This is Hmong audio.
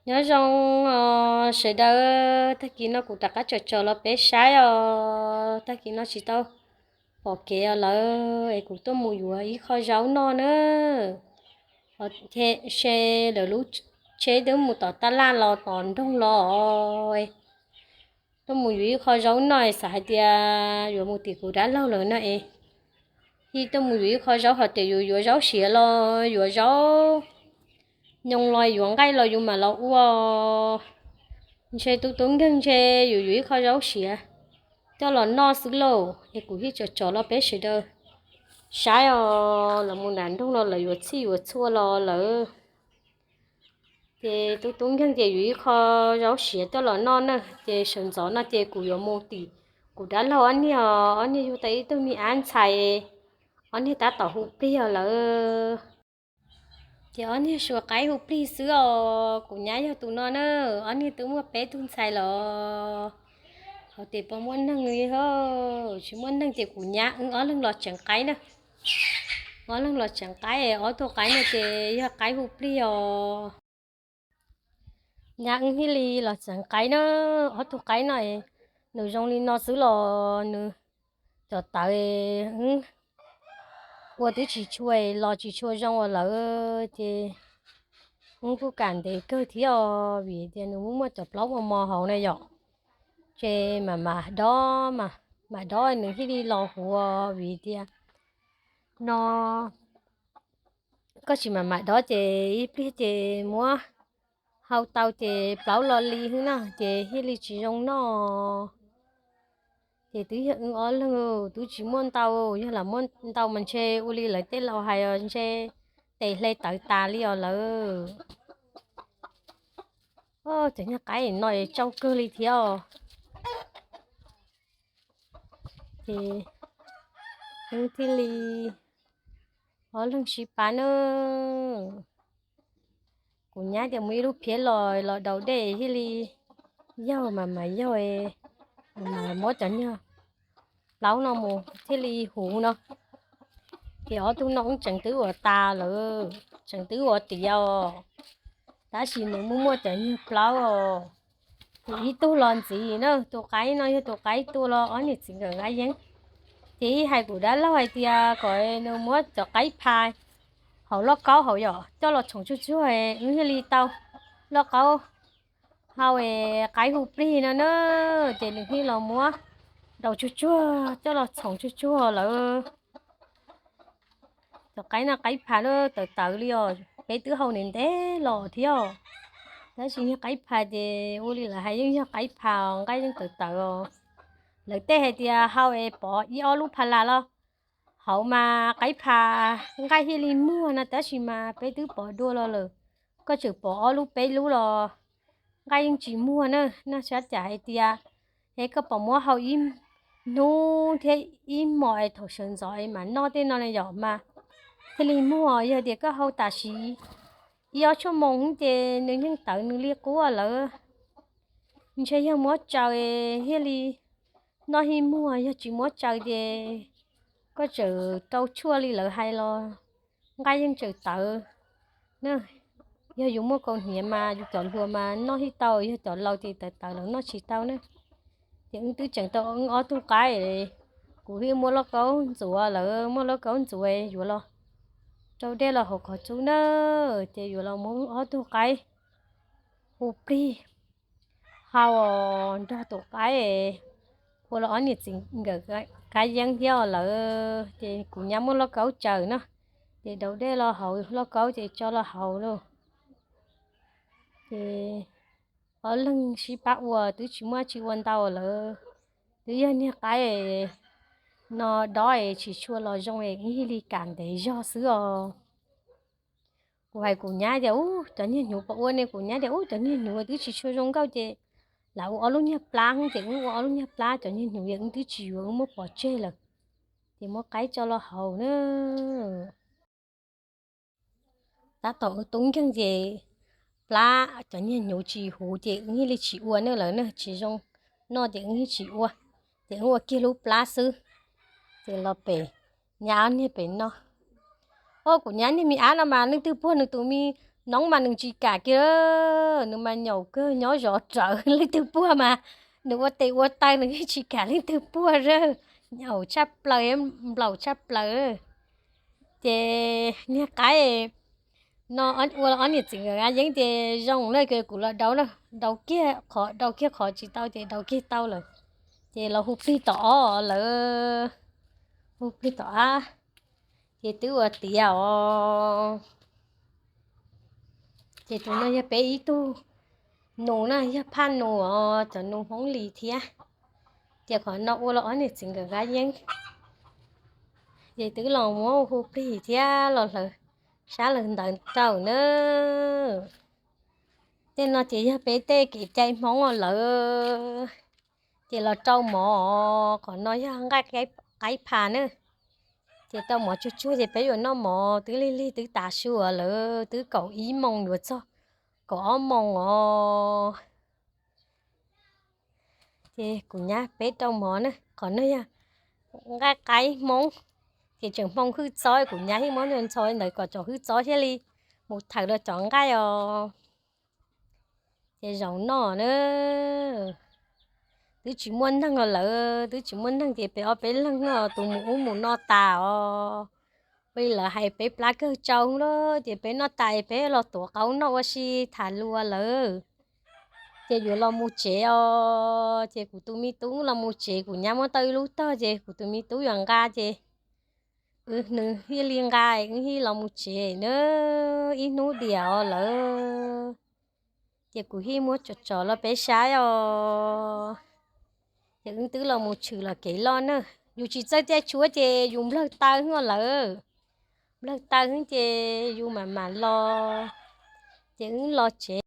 Nyob zoo os sawv daws, tag kis no kuv rov qab tsom tsom los peb saib os. Tag kis no tsis tau pom kev os lawm es kuv tuaj mus yuav ib qho zaub noj na. Os, se lawv lub tsheb twb mus tom taj laj los tom nroog los. Tuaj mus yuav ib qho zaub noj es xav hais tias yuav mus tim kuv dab laug lawm no es, thiaj tuaj mus yuav ib qho zaub, hos tias yuav yuav zaub siav los yuav zaub nyoos los yuav nqaij los yus mam los ua. Ntshe tus tub nkeeg ntshe yuav yuav ib qho zaub siav coj los noj xwb lauj. Es kuv thiaj tsom tsom los peb sawv daws saib os, lawv mus nram nroog los lawv yuav txhij yuav txhua los lawm. Ces tus tub nkeeg ces yuav ib qho zaub siav coj los noj na. Ces sawv ntxov no ces kuv yuav mus tim kuv dab laug ob niag, ob niag yug tau ib tug me ab ntxhais, ob niag tab tom hu plig os lawm. Ces ob niag suav qaib hu plig xwb os. Kuv nyab yog tus no na, ob niag twb muaj peb tug ntxhais los. Hos tias puas muaj neeg li, tsis muaj neeg ces kuv nyab wb ob leeg los tseev qaib na. Ob leeg los tseev qaib, ob tug qaib no ces yog qaib hu plig os. Nyab wb thiaj li los tseev qaib na. Ob tug qaib no nws zoo li no xwb los nws cov tawv ua twb tsis tshua, los tsis tshua zoo ua lawm ces wb kuj kam ntev kawg thiab os, vim tias nws muaj muaj cov plaub mos mos hauv na yom. Ces mam mam dob, mam dob nws thiaj li los huv vim tias no koj tsis mam mam dob ces ib pliag ces muab hau tau ces plaub lo li xwb na ces thiaj li tsis zoo noj. Ces twb yog wb ob leeg, twb tsis muaj ntau, yog lam muaj ntau mas ntshe ua li lawv tej laus hais os ntshe tes hle tawv tas li os lawm. Cov niag qaib no tsau kawg li thiab os. Ces wb thiaj li ob leeg sib pab na. Kuv nyab tias mus ib lub phiab los los daus dej thiaj li yaug mas mas yaug, mas muab cov niag plaub no mus thiaj li huv no. Ces ob tug no wb tseem twb ua tas lawm, tseem twb ua tiav os, tab sis nws muaj muaj cov niag plaub os. Ces ib tug los ntxiv na, tus qaib no yog tus qaib tua los ob niam txiv nkawd nqa yeeb. Ces ib hais kuv dab laug hais tias kom nws muab cov qaib pha hauv lauj kaub hauv yom, coj los txhoov tsuag tsuag, wb thiaj li tau lauj kaub hau es qaib hu plig no na. Ces nws thiaj los muab daus tsuag tsuag coj los txhoov tsuag tsuag lawm. Cov qaib no qaib pha lawm tawv tawv li os, peb twb hau ntev ntev los thiab. Tab sis niag qaib pha ces ua li lawv hais yeej yog qaib pha os, nqaij yeej tawv tawv os. Lawv tej hais tias hau es pov ib ob lub pha las los hauv mas qaib pha nqaij thiaj li muag no, tab sis mas peb twb pov dua los lawm. Koj tseem pov ob lub peb lub los nqaij yeej tsis muag na. Noj sab cas hais tias es koj pom muab hau ib hnub thiab ib hmos es thaum sawv ntxov es mam noj tej no na yom mas thiaj li muag. Yog tias koj hau tam sim ib ob tshuaj moos ces nws yeej tawv nws li qub lawm. Ntshe yog muab tsaws thiaj li noj thiaj muag, yog tsis muab tsaws ces koj tseem rau tshuaj li lawv hais los nqaij yeej tseem tawv. Yog yus muaj kaus hniav mas yus cov hluas mas noj thiaj tau, yog cov laus ces tawv tawv lawv noj tsis tau na. Ces wb twb tseem tau wb ob tug qaib, kuv thiaj muab lauj kaub ntxuav, lawv muab lauj kaub ntxuav yuav los rau dej los hauv qhov tsub na. Ces yuav los muab wb ob tug qaib hu plig hau nrog tus qaib ua los ob niam txiv nkawd kab yeeb thiab lawm. Ces kuv nyab muab lauj kaub tsaws na, ces daus dej los hauv lauj kaub ces tso los hauv lauj. Ces ob leeg sib pab ua twb tsis muaj tsis ua ntau lawm. Twb yog niag qaib no dob es tsis tshua los zoo es wb thiaj li kam ntev zog xwb os. Kuv hais kuv nyab tias ub cov niag hnyuv puas ua ne, kuv nyab tias ub cov niag hnyuv twb tsis tshua zoo nkauj ces lam ua ob lub nyuag plab ces wb ua ob lub nyuag plab, cov niag hnyuv es wb twb tsis yuav, wb muab pov tseg lawm. Ces muab qaib tso los hauv na. Tab tom wb tub nkeeg ces plab cov niag hnyuv tsis huv ces wb thiaj li tsis ua na, lawv na tsis zoo noj ces wb thiaj tsis ua. Ces wb ua kiag lub plab xwb. Ces los pem nyab ob niag pem no. Ua kuv nyab niag me ab no mas leej twg puag nws tus me Noob mas nws tsis kam kiag, nws mas nyaum kawg, nyob zov rawv, leej twg puag mas nws ua tes ua taw nws yeej tsis kam leej twg puag a. Nyaum tshaj plaws, nplaum tshaj plaws. Ces niag qaib no ua ob niam txiv nkawd yeeb ces zoo na, kuv los daus, daus kiag qhov, daus kiag qhov tsis tau ces daus kiag tau lawm. Ces los hu plig tom ob lawm, hu plig tom ob, ces twb ua tiav os. Ces tus no yog peb ib tug nus na, yog phaj nus os, cov nus Hmoob Lis thiab. Ces qhov no ua los ob niam txiv nkawd qab yeeb, ces twb los muab hu plig thiab los hlawv sab lawv ntawv rau na. Tej no ces yog peb tej kev cai Hmoob os lawm. Ces los rau mov, qhov no yog nqaij qaib pha na. Ces rau mov tsuag tsuag ces peb yuav noj mov, twb lig lig twb tav su lawm, twb kaum ib moos yuav txog kaum ob moos os. Ces kuv nyab peb rau mov na, qhov no yog nqaij qaib Hmoob, ces tseem hmoo hwj txob, kuv nyab yeej muab ntxhov ntawd kom cov hwj txob thiaj li mus thawm rau cov nqaij os. Ces zaum no na, twb tsis muaj neeg os lawm, twb tsis muaj neeg ces peb ob peb leeg no tus mus ub mus no tas os. Ua li lawv hais peb plab kawg tsau lawm ces peb noj tas peb los tuav qaub noj ua si tham lus lawm. Ces yuav los mus tsev os, ces kuv tus me tub los mus tsev, kuv nyab muab tau ib lub tog ces kuv tus me tub yuav nqa ces wb nws thiaj li nqa, wb thiaj los mus tsev na, ib hnub diam os lawm. Ces kuv thiaj muab tsom tsom los peb saib os. Ces wb twb los mus tshwm los kev loj na, yus tsis txawj caij tshuab ces yus nplawg taw os lawm, nplawg taw ces yus mam mam los, ces wb los tsev.